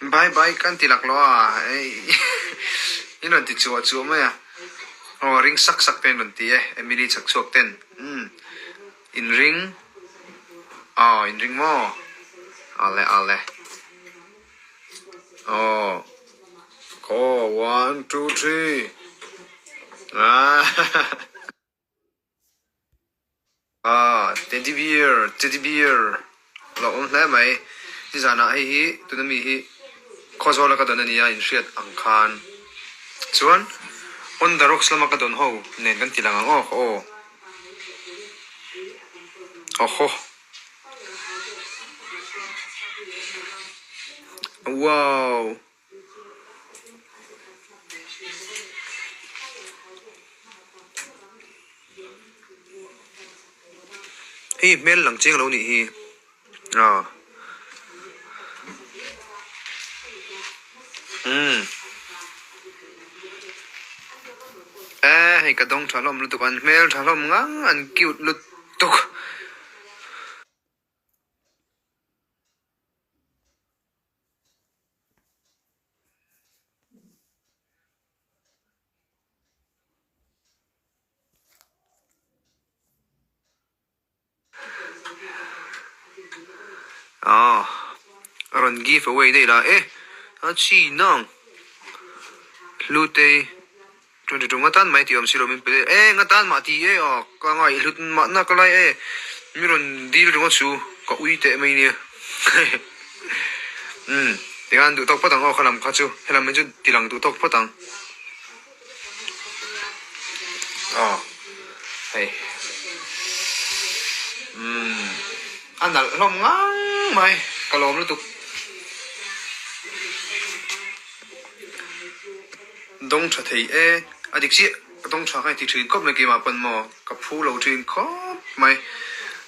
Bye bye kan ti laklawh a, in rawn ti chuah chuah mai a, aw ring sak sak te in rawn ti e, Emily chhak chhuak ten, umm in ring, aw in ring maw, ale ale, aw khaw one two three, aah. Ah, teddy bear, teddy bear lo awm hle mai. Nizanah hei hi tuna mi hi Khawzawla ka dawn a nia inhriat ang khan. Chuan on the rocks lama ka dawn ho nen kan ti lang ang aw aw. Awhaw. Wow. Hei hmel lang chiang lo nih hi ah umm e hei ka dawng tha hlawm lutuk an hmel tha hlawm ngang an cute lutuk. Aw a rawn give away daih la e a chi nang hlutei 22 nga tan mai tih awm si lo min pe daih e nga tan mah ti e aw ka ngaih hlut mahna ka lai e mi rawn dil ringawt chu ka ui teh mai nia umm tikhan duh tawk phawt ang aw kha lam kha chu helam hi chu ti lang duh tawk phawt ang. Aw hei umm a nalh hlawm ngang mai ka lawm lutuk dawng tha thei e a dik chiah ka dawng tha kha inti thin khawp mai keimah pawn maw ka phu lo thin khawp mai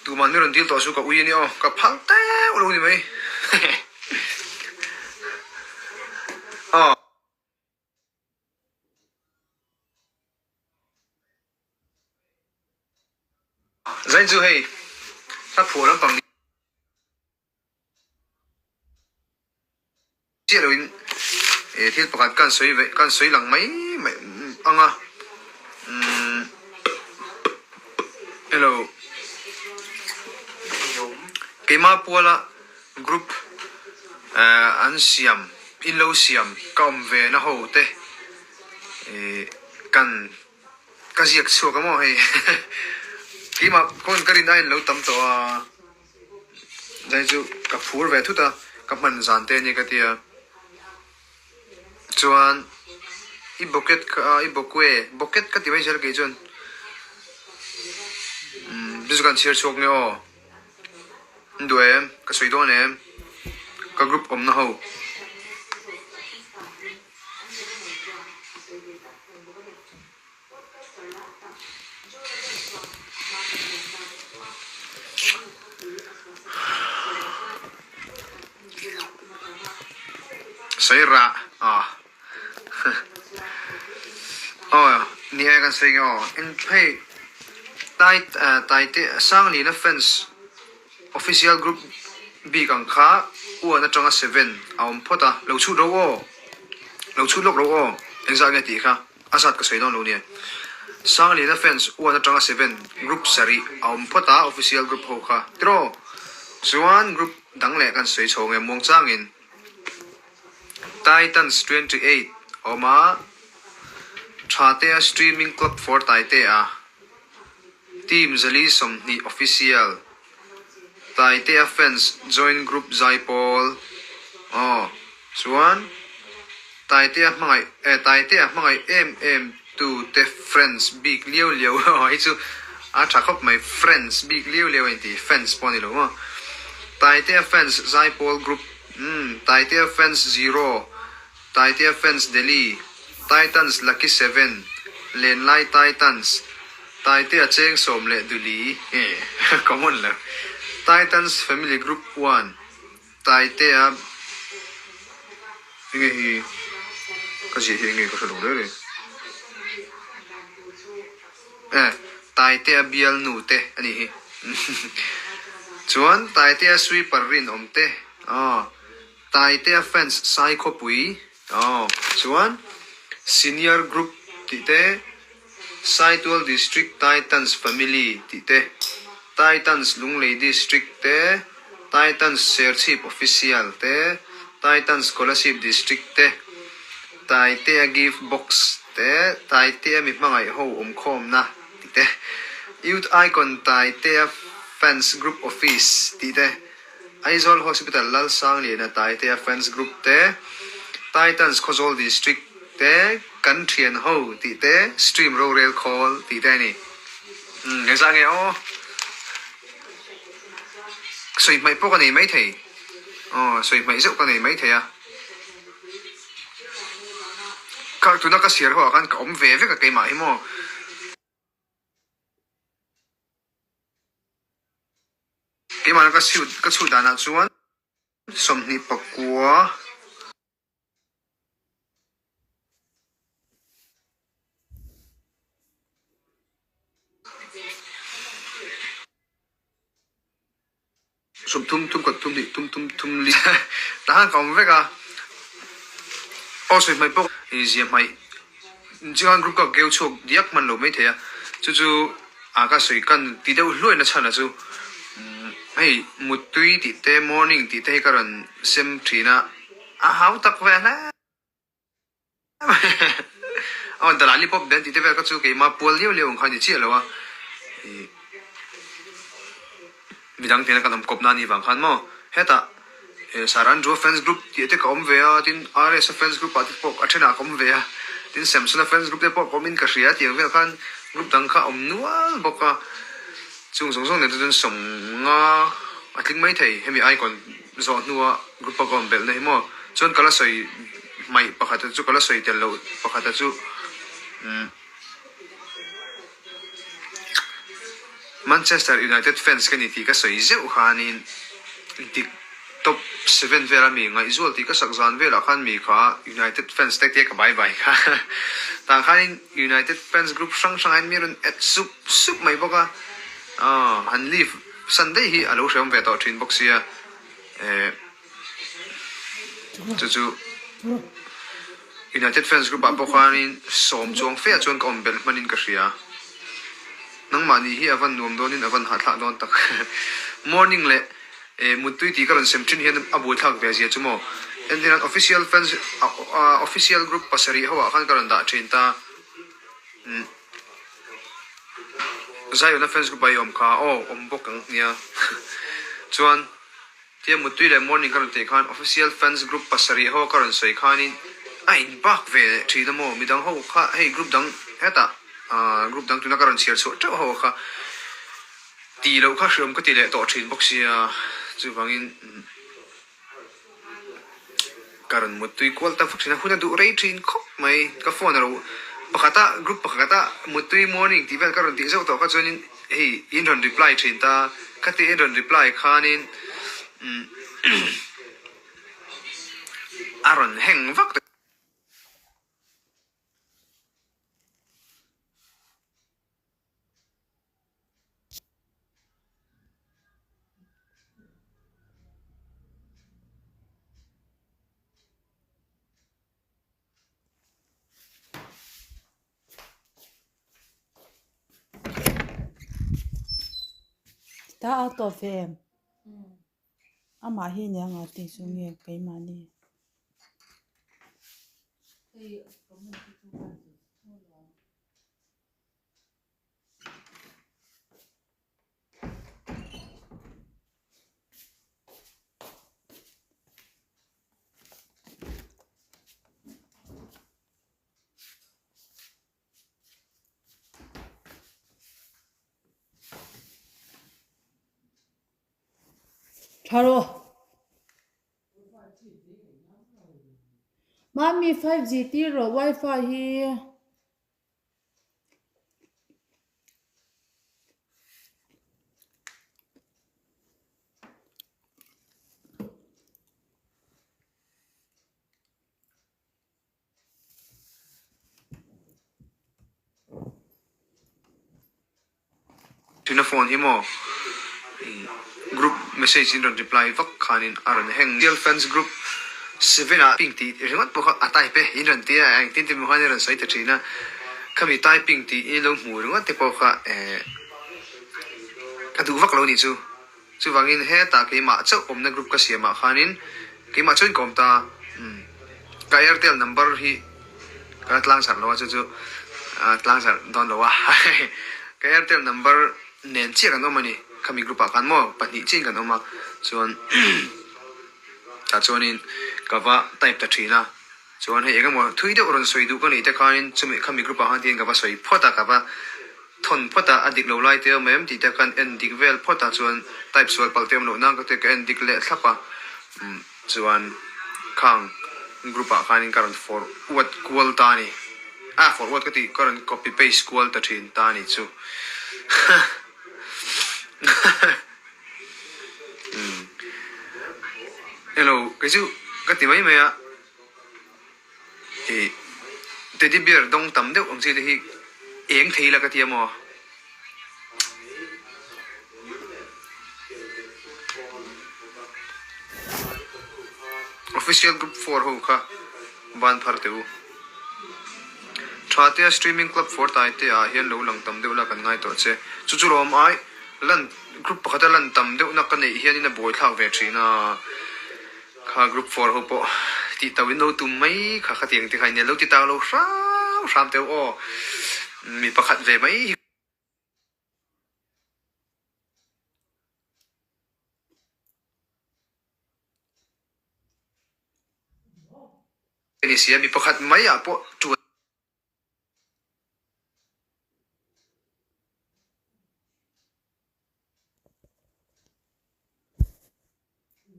tumah mi rawn dil tawh chu ka ui a nia aw ka phal teuh lo ni mai aw. Zain chu hei hla phuah lampang ni chiah loin eh thil pakhat kan sawi ve kan sawi lang mai mai ang a umm hello keimah puala Group an siam, in lo siam ka awm ve na ho te kan ka ziak chhuak a maw hei keimah pawn ka rin aiin lo tam tawh a, zai chu ka phur ve thut a, ka hman zan te a ni ka tia chuan i bucket kha i bawkwe bucket ka ti mai zel kei chuan umm chu chu kan chhiar chhuak nge aw. An duh em? Ka sawi dawn em? Ka group awmna ho. Sawi rah ah aw ni e kan sawi nge aw eng phei tai taite Sanglina fans official group bik ang kha uan atanga seven a awm phawt a lo chhut ro aw lo chhut lawk ro aw engzah nge tih kha a zat ka sawi dawn lo nia Sanglina fans uan atanga seven group sarih a awm phawt a official group ho kha tiraw chuan group dang leh kan sawi chho nge muang changin. Titans 28 awm a, Thatea Streaming Club for Taitea, Team Zali 20 Official, Taitea Fans Join Group Zaipawl, aw chuan Taitea hmangaih eh Taitea hmangaih em em tu te Friends bik liau liau aw hei chu a tha khawp mai Friends bik liau liau a inti fans pawh a ni lo maw Taitea Fans Zaipawl Group Umm Taitea fans zero, Taitea fans Delhi, Titans lucky seven, Lenlai Titans, Taitea cheng sawm leh duli, eh common lo, Titans family group one, Taitea enge hi ka ziah hi enge ka hre lo reng reng eh Taitea bialnu te a nih hi chuan Taitea sweeper rinawm te aw. Taitea fans Saikhawpui aw chuan Senior Group tih te, Saitual District Taitans Family tih te, Taitans Lunglei District te, Taitans Serchhip Official te, Taitans Kolasib District te, Taitea Gift Box te, Taitea mi hmangaih ho awmkhawmna tih te, Youth Icon Taitea Fans Group Office tih te, Aizawl Hospital Lalsangliana Taitea Fans Group te, Taitans Khawzawl District te, Kan Thian Ho tih te, Stream Rorel Khawl tih te a ni. Umm engzah nge aw? Sawi hmaih pawh ka nei maithei. Aw sawi hmaih zeuh ka nei maithei a. Kha tuna ka siar ho ah khan ka awm ve vek a keimah hi maw? Keimahna ka chhut ka chhut danah chuan 29. 30 thum khat thum hnih thum thum thum li tah khan ka awm vek a aw sawi hmaih pawh i zia hmaih chiang group ka keu chhuak diak hman lo maithei a chu chu a ka sawi kan ti deuh hluai na chhan a chu hei muttui tih te morning tih te hi ka rawn sem thin a a hau tak ve hle. Aw Dalali pawp ben tih te vel kha chu keimah pual liau liau ang kha a ni chiah lo a, ih midang hnena kan awm kawp na a nih vang khan maw hetah Sarandrua fans group tih te ka awm ve a, tin RS-a fans group ah te pawh a thenah ka awm ve a, tin Samson-a fans group te pawh ka awmin ka hria tih ang vel khan group dang kha a awm nual bawk a, chung zawng zawng nen te chuan 50 a tling maithei hemi icon zawh hnua group a ka awm belhna hi maw chuan ka la sawi Hmaih pakhata chu ka la sawi tel loh pakhata chu umm Manchester United fans ka ni tih ka sawi zeuh khanin dik top seven vela mi ngaihzual tih ka sak zan velah khan mi kha United fans te tia ka bye bye kha tah khanin United fans group hrang hrangah hian mi rawn add sup sup mai bawk a aw han leave san daih hi a lo hreawm ve tawh thin bawk sia eh. Chu chu United Fans Group ah pawh khanin sawm chuang fe ah chuan ka awm belh hmanin ka hria. Nangmahni hi a van nuam dawnin a van hahthlak dawn tak. Morning leh eh muttui tih ka rawn sem thin hian a buaithlak ve zia chu maw. Entirnan Official Fans Official Group pasarih ho ah khan ka rawn dah thin ta. Umm Zion-a Fans Group ah i awm kha aw awm bawk ang nia. Chuan. Tia Muttui leh Morning ka rawn tih khan Official Fans Group pasarih ho ka rawn sawi khanin a in bak ve leh thin a maw? Midang ho kha hei group dang hetah group dang tuna ka rawn chhiar chhuah teuh ho kha tih loh kha hriawm ka ti leh tawh thin bawk sia chuvangin ka rawn Muttui kual ta vak thin a, hun a duh rei thin khawp mai ka phone a lo pakhata group pakhata Muttui Morning tih vel ka rawn tih zeuh tawh kha chuanin Hei in rawn reply thin ta, khati in rawn reply khanin a rawn heng vak ta. Ta a tawp ve em? Amah hi nia nga tih chu nge keimahni. Tha rawh. Mami 5G tir rawh wifi hi. Tuna phone hi maw group message in rawn reply vak khanin a rawn heng Real fans group seven ah ping tih ringawt pawh kha a type e in rawn ti a, engtin tin maw khan i rawn sawi ta thin a, khami typing tih in lo hmu ringawt te pawh kha eh ka duh vak lo nih chu. Chuvangin hetah keimah chauh awmna group ka siamah khanin keimah chuan ka awm ta umm ka Airtel number hi ka la tlang zarh lo a chu chu tlang zarh dawn lo a ka Airtel number nen chiah kan awm a ni khami group ah khan maw pahnih chiahin kan awm a chuan tah chuanin ka va type ta thin a chuan hei engemaw thui deuh rawn sawi duh ka nih te khanin chumi khami group ah khan tiin ka va sawi phawt a ka va Thawn phawt a, a dik lo lai te awm em tih te khan en dik vel phawt a, chuan type sual palh te awm loh nan ka ka en dik leh thlap a, umm chuan khang group ah khanin ka rawn forward kual ta a ni, ah forward ka tih ka rawn copy paste kual ta thin ta a ni chu umm hello kei chu ka ti mai mai a. Ih teddy bear dawng tam deuh ang chi te hi eng thei ila ka ti a maw? Official group four ho kha ban phar teh u. Tha tea streaming club four tai te ah hian lo lang tam deuh la kan ngai tawh che. Chu chu lawm ai lan group pakhata lan tam deuhna ka neih hianin a buai thlak ve thin a. Kha group four ho pawh tih tauh in lo tum mai kha khatiang te kha in lo ti tak lo hram hram teuh aw mi pakhat ve mai hi. Ni sia mi pakhat mai ah pawh tuan.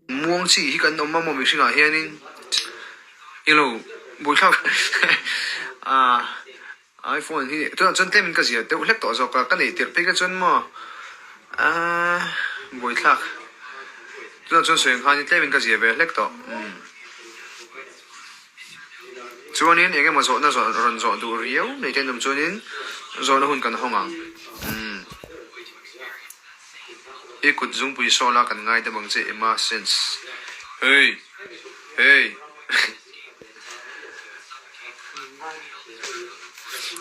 Muang chi hi kan awm a maw mihringah hianin ilo buaithlak ah iPhone hi tunah chuan tlemin ka zia deuh hlek tawh zawk a ka neih tirh phei kha chuan maw ah buaithlak tunah chuan sawi ang khan tlemin ka zia ve hlek tawh umm chuanin eng emaw zawhna zawh rawn zawh duh riau nei te an awm chuanin zawhna hun kan hawng ang umm. I kut zungpui saw la kan ngai deuh ang che Emma sense Hey! Hey!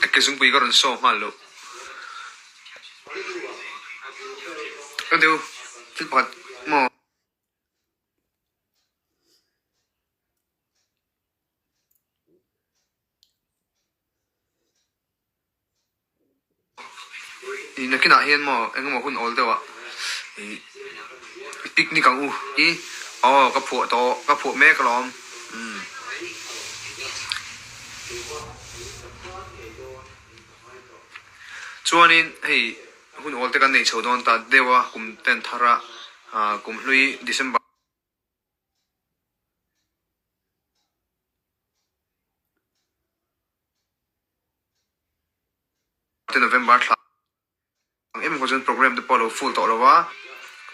Ka ke zungpui ka rawn saw nghal loh. Ka deuh thil pakhat maw? Ih nakinah hian maw eng emaw hun awl deuh ah ih picnic ang u i aw ka phuah tawh ka phuah mek alawm umm. Chuanin hei hun awl te kan nei chho dawn ta deuh a kum ten thar a ah kum hlui December. Te November thla ang em khaw chuan program te pawh a lo full tawh lo a,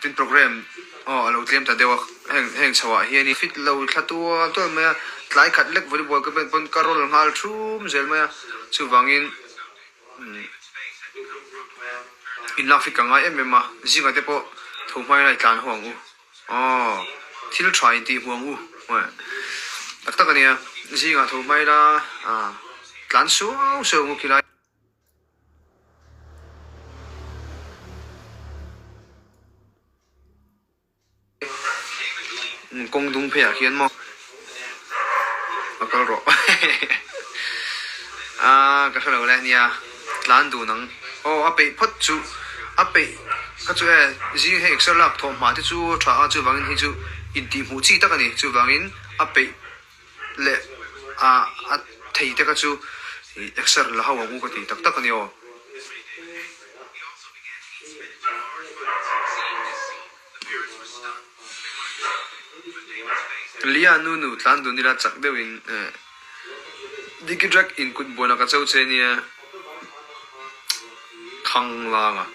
tin program aw a lo tlem ta deuh a, heng heng chho ah hian in fit lo thla tual tual mai a, tlai khat lek volleyball ka bet pawn ka roll nghal thum zel mai a, chuvangin umm in lak fit ka ngai em em a, zingah te pawh tho hmai lai tlan ho ang u. Aw, thil tha in tih hmuh ang u. Tak tak a nia, zingah tho hmai la, tlan suau suau ang u khilai. Kawng dung pheiah khian maw a kal rawh. Aaa ka hre lo le nia, tlan dun ang. Aw a peih phawt chu a peih kha chu e zing hei exer lak thawh hma te chu a tha a chuvangin hei chu intih hmuh chi tak a ni chuvangin a peih leh ah a thei te kha chu exer la ho ang u ka ti tak tak a ni aw. Lia nu nu tlan dun ila chak deuhin eh Diki Drag in kut buan a ka cho che nia Thang lang a.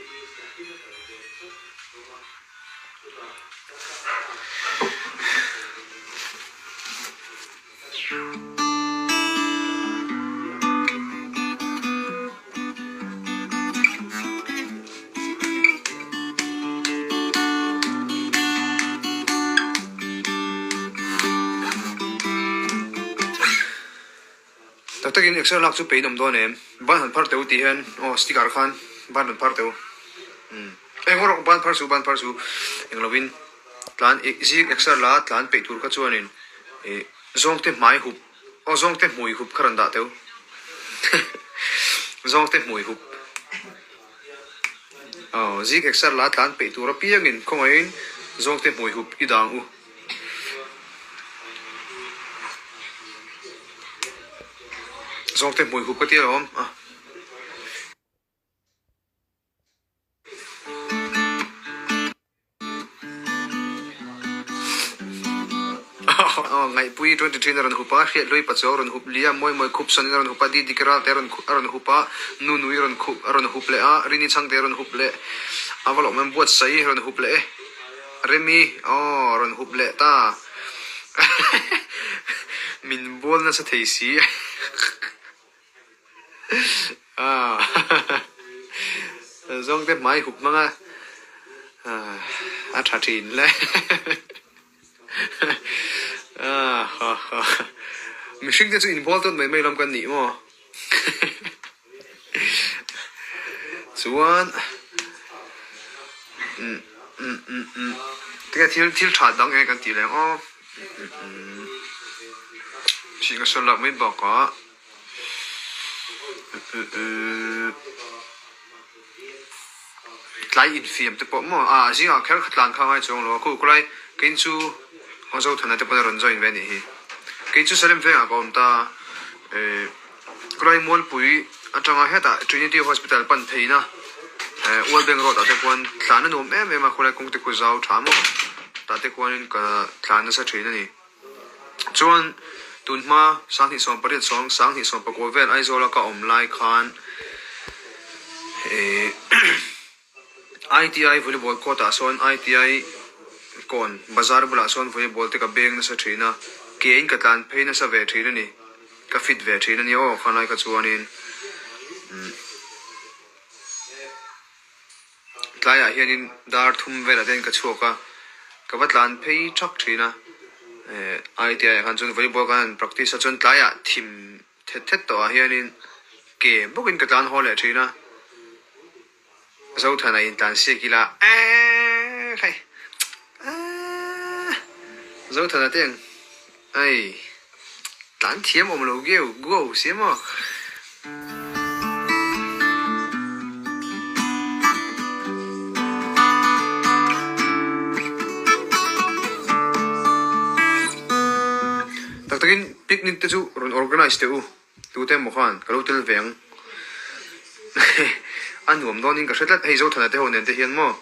takin exer lak chu pein awm dawn em? Ban han phar teh u tih hian aw sticker khan ban rawn phar teh u. Umm eng rawh ban phar su ban phar su eng lovin tlan zing exer la tlan peih tur kha chuanin ih zawngte hmai hup aw zawngte hmui hup kha rawn dah teh u. Zawngte hmui hup aw zing exer la tlan peih tur apiangin khawngaihin zawngte hmui hup i dang u. Zawngte hmui hup ka ti alawm a. Ngaihpui 23 in a rawn hup a, Hriathlui Pachuau a rawn hup li a, Mawimawi Khup Sanin a rawn hup a, Didiki Ralte a rawn hup a, Nunui a rawn hup leh a, Rini Chhangte a rawn hup leh a, va lawm em Buatsaii a rawn hup leh e. Remi, Aw, rawn hup leh ta. Min bual nasa thei si. Zawngte hmai hup hmang a, a tha thin hle. Mihring te chu inbual tawn mai mai lam kan nih maw? Chuan umm umm umm umm tinge thil thil tha dang eng kan tih leh ang aw umm umm hring a sawn lak mai bakah umm umm tlai infiam te pawh maw ah zingah kher kha tlan kha a ngai chuang lo a khu khawlai kei chu aw Zothana te pawn a rawn join ve a nih hi kei chu Salem vengah ka awm ta eh. Khawlai Mualpui atanga hetah Trinity Hospital pan theihna World Bank Road ah te khuan tlan a nuam em em a, khawlai kawng te khu zau tha maw tah te khuanin ka tlan nasa thin a ni. Chuan tunhma 2018 sawng 2019 vel Aizawl a ka awm lai khan ihh ITI volleyball court ah sawn ITI kawn bazar bulah sawn volleyball te ka beng nasa thin a, ke in ka tlan phei nasa ve thin a ni, ka fit ve thin a ni aw khanlai kha chuanin umm tlaiah hianin dar thum velah te hian ka chhuak a, ka va tlan phei thak thin a, eh ITI ah khan chuan volleyball kan han practice a chuan tlaiah thim thet thet tawh ah hianin ke bawkin ka tlan haw leh thin a. Zothana in tlan siak ila eeh hei eeh Zothana te ang ei tlan thiam awm lo geu guau si maw. Tak takin picnic te chu rawn organise teh u. Tute emaw khan ka lo tel ve ang. A nuam dawnin ka hre tlat. Hei Zothana te ho nen te hian maw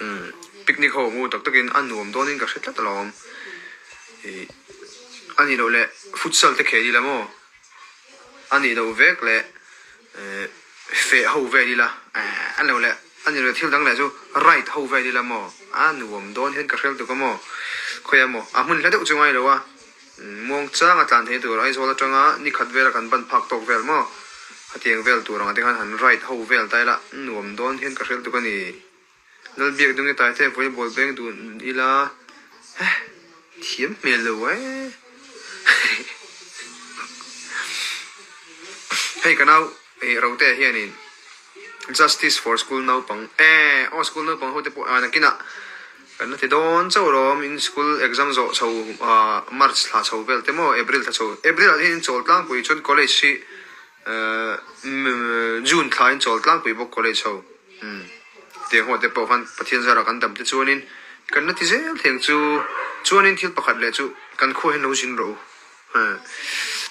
umm picnic ho ngu tak takin a nuam dawnin ka hre tlat alawm. Ih a nih loh leh futsal te khel ila maw a nih loh vek leh eh feh ho vel ila eh a nih loh leh a nih loh leh thil dang leh chu ride ho vel ila maw a nuam dawn hian ka hre lutuk a maw khawiah maw a hmun hla deuh chu ngai lo a. Muangchang a tlan thei tur Aizawl atanga ni khat vela kan ban phak tawk vel maw? Hetiang vel tur ang te khan han ride ho vel ta ila nuam dawn hian ka hrilh tuk a ni. Lalbiak dung i tai te volleyball beng dun ila eh thiam hmel lo eh. Hei ka nau eh Rote hianin Justice for School naupang eh aw school naupang ho te pawh ah nakinah Kan la ti dawn chauh alawm, in school exam zawh chho ah March thla chho vel te maw April thla chho, April ah hian in chawl tlangpui chuan college hi June thla in chawl tlangpui bawk college ho umm tiang ho te pawh khan Pathian zarah kan dam te chuanin kan la ti zel theng chu chuanin thil pakhat leh chu kan khua hian lo zin rawh u.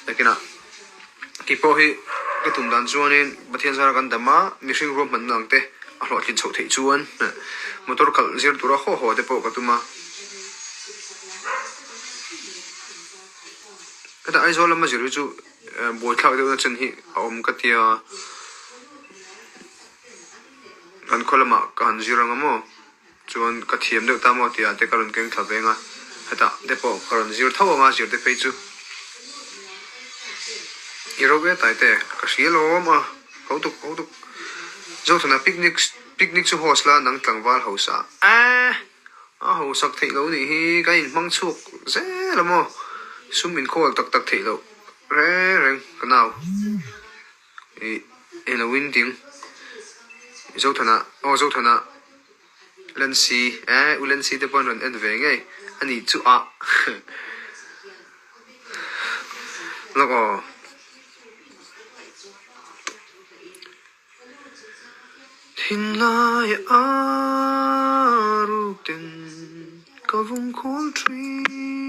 Nakinah keipawh hi ka tum dan chuanin Pathian zara kan dam a, mihring ruahmanna ang te a hlawhtlin chhoh theih chuan motor khalh zir tura haw haw te pawh ka tum a. Heta Aizawl lama zir hi chu buaithlak deuhna chen hi a awm ka tia, kan khaw lamah ka han zir ang a maw? Chuan ka thiam deuh ta maw tih ah te ka rawn keng thla veng a, hetah te pawh ka rawn zir tho ang a, zir te phei chu i ro ve tai te ka hria lawm a, ho tuk ho tuk Zothana picnic picnic chu host la nang tlangval hausa eh a hausak theih lo nih hi ka inhmang chhuak zel a maw sum inkhawlh tak tak theih loh. Reng reng ka nau ih eng lo in ding Zothana aw Zothana Lancy eh u Lancy te pawh an rawn en ve ngei a nih chu ah lawk aw. Thinlai a ruk ten ka vawng khawl thin.